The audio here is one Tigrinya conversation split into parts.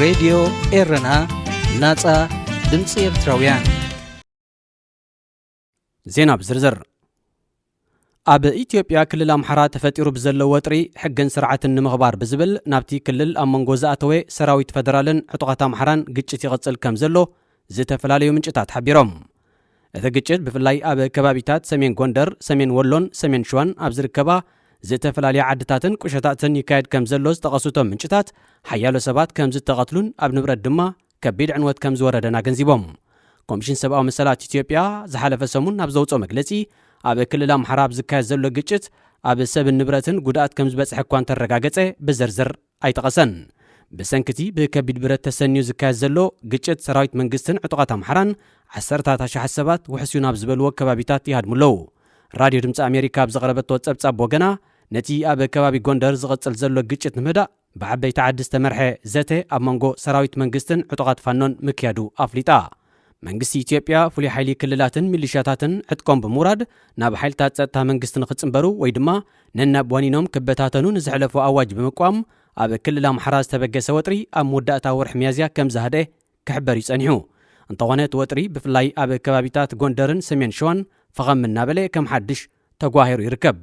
ሬድዮ ኤረና፣ ናጻ ድምጺ ኤርትራውያን። ዜና ብዝርዝር። ኣብ ኢትዮጵያ ክልል ኣምሓራ ተፈጢሩ ብዘሎ ወጥሪ፣ ሕግን ስርዓትን ንምኽባር ብዝብል ናብቲ ክልል ኣብ መንጎ ዝኣተወ ሰራዊት ፈደራልን ዕጡቓት ኣምሓራን ግጭት ይቕጽል ከም ዘሎ ዝተፈላለዩ ምንጭታት ሓቢሮም። እቲ ግጭት ብፍላይ ኣብ ከባቢታት ሰሜን ጎንደር፣ ሰሜን ወሎን ሰሜን ሸዋን ኣብ ዝርከባ ዝተፈላለያ ዓድታትን ቁሸታትን ይካየድ ከም ዘሎ ዝጠቐሱ እቶም ምንጭታት፣ ሓያሎ ሰባት ከም ዝተቐትሉን ኣብ ንብረት ድማ ከቢድ ዕንወት ከም ዝወረደን ኣገንዚቦም። ኮሚሽን ሰብኣዊ መሰላት ኢትዮጵያ ዝሓለፈ ሰሙን ኣብ ዘውፅኦ መግለፂ፣ ኣብ ክልል ኣምሓራ ኣብ ዝካየድ ዘሎ ግጭት ኣብ ሰብን ንብረትን ጉድኣት ከም ዝበፅሐ እኳ እንተረጋገፀ፣ ብዝርዝር ኣይጠቐሰን። ብሰንኪ እቲ ብከቢድ ብረት ተሰንዩ ዝካየድ ዘሎ ግጭት፣ ሰራዊት መንግስትን ዕጡቓት ኣምሓራን ዓሰርታት ኣሽሓት ሰባት ውሕስ እዩ ናብ ዝበልዎ ከባቢታት ይሃድሙ ኣለዉ። ራድዮ ድምፂ ኣሜሪካ ኣብ ዘቕረበቶ ጸብጻብ ወገና፣ ነቲ ኣብ ከባቢ ጎንደር ዝቕጽል ዘሎ ግጭት ንምህዳእ ብዓበይቲ ዓዲ ዝተመርሐ ዘተ ኣብ መንጎ ሰራዊት መንግስትን ዕጡቓት ፋኖን ምክያዱ ኣፍሊጣ። መንግስቲ ኢትዮጵያ ፍሉይ ሓይሊ ክልላትን ሚሊሻታትን ዕጥቆም ብምውራድ ናብ ሓይልታት ጸጥታ መንግስቲ ንኽጽንበሩ ወይ ድማ ነናብ ዋኒኖም ክበታተኑ ንዘሕለፎ ኣዋጅ ብምቋም፣ ኣብ ክልል ኣምሓራ ዝተበገሰ ወጥሪ ኣብ መወዳእታ ወርሒ ሚያዝያ ከም ዝሃደ ክሕበር እዩ ጸኒሑ። እንተኾነ እቲ ወጥሪ ብፍላይ ኣብ ከባቢታት ጎንደርን ሰሜን ሸዋን ፈኸም እናበለ ከም ሓድሽ ተጓሂሩ ይርከብ።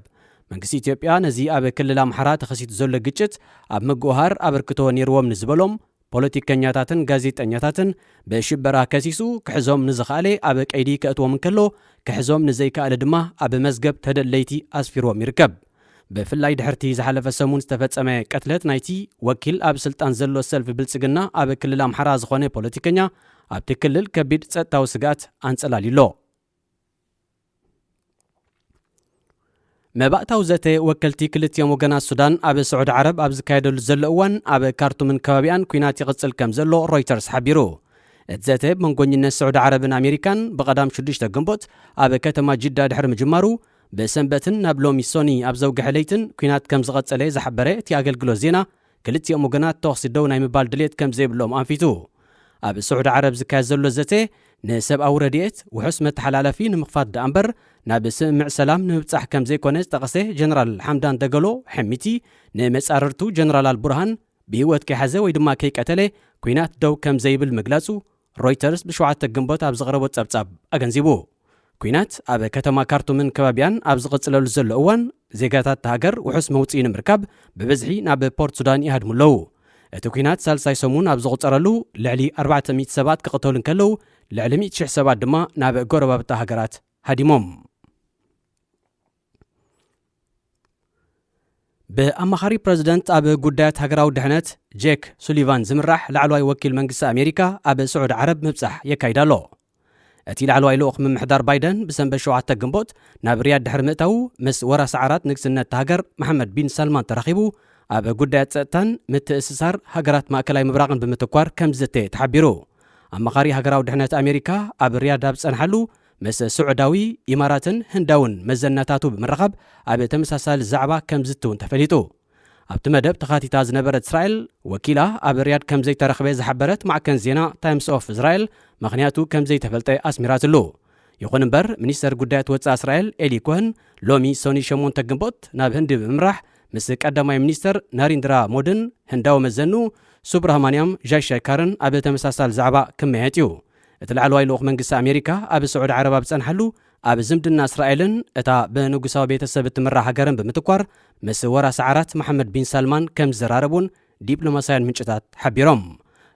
መንግስቲ ኢትዮጵያ ነዚ ኣብ ክልል ኣምሓራ ተኸሲቱ ዘሎ ግጭት ኣብ ምግውሃር ኣበርክቶ ነይርዎም ንዝበሎም ፖለቲከኛታትን ጋዜጠኛታትን ብሽበራ ከሲሱ ክሕዞም ንዝኸኣለ ኣብ ቀይዲ ከእትዎም እንከሎ፣ ክሕዞም ንዘይከኣለ ድማ ኣብ መዝገብ ተደለይቲ ኣስፊርዎም ይርከብ። ብፍላይ ድሕርቲ ዝሓለፈ ሰሙን ዝተፈጸመ ቅትለት ናይቲ ወኪል ኣብ ስልጣን ዘሎ ሰልፊ ብልጽግና ኣብ ክልል ኣምሓራ ዝኾነ ፖለቲከኛ፣ ኣብቲ ክልል ከቢድ ጸጥታዊ ስግኣት ኣንጸላልዩ ኣሎ። መባእታዊ ዘተ ወከልቲ ክልቲኦም ወገናት ሱዳን ኣብ ስዑዲ ዓረብ ኣብ ዝካየደሉ ዘሎ እዋን፣ ኣብ ካርቱምን ከባቢኣን ኲናት ይቕጽል ከም ዘሎ ሮይተርስ ሓቢሩ። እቲ ዘተ ብመንጎኝነት ስዑዲ ዓረብን ኣሜሪካን ብቐዳም ሽዱሽተ ግንቦት ኣብ ከተማ ጅዳ ድሕሪ ምጅማሩ፣ ብሰንበትን ናብ ሎሚ ሶኒ ኣብ ዘውግሐ ለይትን ኲናት ከም ዝቐጸለ ዝሓበረ እቲ ኣገልግሎት ዜና፣ ክልቲኦም ወገናት ተኹሲ ደው ናይ ምባል ድሌት ከም ዘይብሎም ኣንፊቱ። ኣብ ስዑዲ ዓረብ ዝካየድ ዘሎ ዘተ፣ ንሰብኣዊ ረድኤት፣ ውሑስ መተሓላለፊ ንምኽፋት ደኣ እምበር፣ ናብ ስምምዕ ሰላም ንምብጻሕ ከም ዘይኮነ ዝጠቐሰ ጀነራል ሓምዳን ደገሎ ሕሚቲ፣ ንመጻርርቱ ጀነራል ኣልቡርሃን ብህይወት ከይሓዘ ወይ ድማ ከይቀተለ፣ ኲናት ደው ከም ዘይብል ምግላጹ፣ ሮይተርስ ብሸውዓተ ግንቦት ኣብ ዘቕረቦ ጸብጻብ ኣገንዚቡ። ኲናት ኣብ ከተማ ካርቱምን ከባቢያን ኣብ ዝቕጽለሉ ዘሎ እዋን፣ ዜጋታት እታ ሃገር ውሑስ መውጽኢ ንምርካብ ብብዝሒ ናብ ፖርት ሱዳን ይሃድሙ ኣለዉ። እቲ ኲናት ሳልሳይ ሰሙን ኣብ ዝቑጸረሉ፣ ልዕሊ ኣርባዕተ ሚእቲ ሰባት ክቕተሉ እንከለዉ፣ ልዕሊ ሚእቲ ሽሕ ሰባት ድማ ናብ ጎረባብቲ ሃገራት ሃዲሞም። ብኣማኻሪ ፕረዚደንት ኣብ ጉዳያት ሃገራዊ ድሕነት ጄክ ሱሊቫን ዝምራሕ ላዕለዋይ ወኪል መንግስቲ ኣሜሪካ ኣብ ስዑዲ ዓረብ ምብጻሕ የካይድ ኣሎ። እቲ ላዕለዋይ ልኡኽ ምምሕዳር ባይደን ብሰንበት ሸውዓተ ግንቦት ናብ ሪያድ ድሕሪ ምእታዉ፣ ምስ ወራሲ ዓራት ንግስነት እታ ሃገር መሓመድ ቢን ሳልማን ተራኺቡ፣ ኣብ ጉዳያት ጸጥታን ምትእስሳር ሃገራት ማእከላይ ምብራቕን ብምትኳር ከም ዝዝተ ተሓቢሩ። ኣማኻሪ ሃገራዊ ድሕነት ኣሜሪካ ኣብ ሪያድ ኣብ ዝጸንሓሉ፣ ምስ ስዑዳዊ፣ ኢማራትን ህንዳውን መዘናታቱ ብምርኻብ ኣብ ተመሳሳሊ ዛዕባ ከም ዝዝቲ እውን ተፈሊጡ። ኣብቲ መደብ ተኻቲታ ዝነበረት እስራኤል፣ ወኪላ ኣብ ሪያድ ከም ዘይተረኽበ ዝሓበረት ማዕከን ዜና ታይምስ ኦፍ እስራኤል፣ ምኽንያቱ ከም ዘይተፈልጠ ኣስሚራትሉ። ይኹን እምበር፣ ሚኒስተር ጉዳያት ወጻኢ እስራኤል ኤሊ ኮህን ሎሚ ሶኒ ሸሞንተ ግንቦት ናብ ህንዲ ብምምራሕ ምስ ቀዳማይ ሚኒስተር ናሪንድራ ሞድን ህንዳዊ መዘኑ ሱብራህማንያም ጃይሸካርን ኣብ ተመሳሳሊ ዛዕባ ክመያየጥ እዩ። እቲ ላዕለዋይ ልኡኽ መንግስቲ ኣሜሪካ ኣብ ስዑዲ ዓረብ ኣብ ዝጸንሓሉ፣ ኣብ ዝምድና እስራኤልን እታ ብንጉሳዊ ቤተሰብ እትምራሕ ሃገርን ብምትኳር ምስ ወራሲ ዓራት መሓመድ ቢን ሳልማን ከም ዝዘራረብ እውን ዲፕሎማስያን ምንጭታት ሓቢሮም።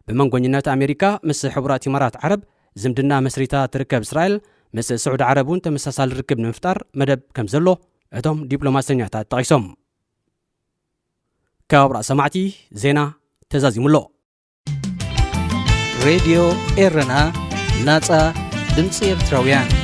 ብመንጎኝነት ኣሜሪካ ምስ ሕቡራት ኢማራት ዓረብ ዝምድና መስሪታ ትርከብ እስራኤል፣ ምስ ስዑዲ ዓረብ እውን ተመሳሳሊ ርክብ ንምፍጣር መደብ ከም ዘሎ እቶም ዲፕሎማሰኛታት ጠቒሶም። ካብ ራእሰ ማዕቲ ዜና ተዛዚሙ ኣሎ። ሬድዮ ኤረና፣ ናጻ ድምጺ ኤርትራውያን።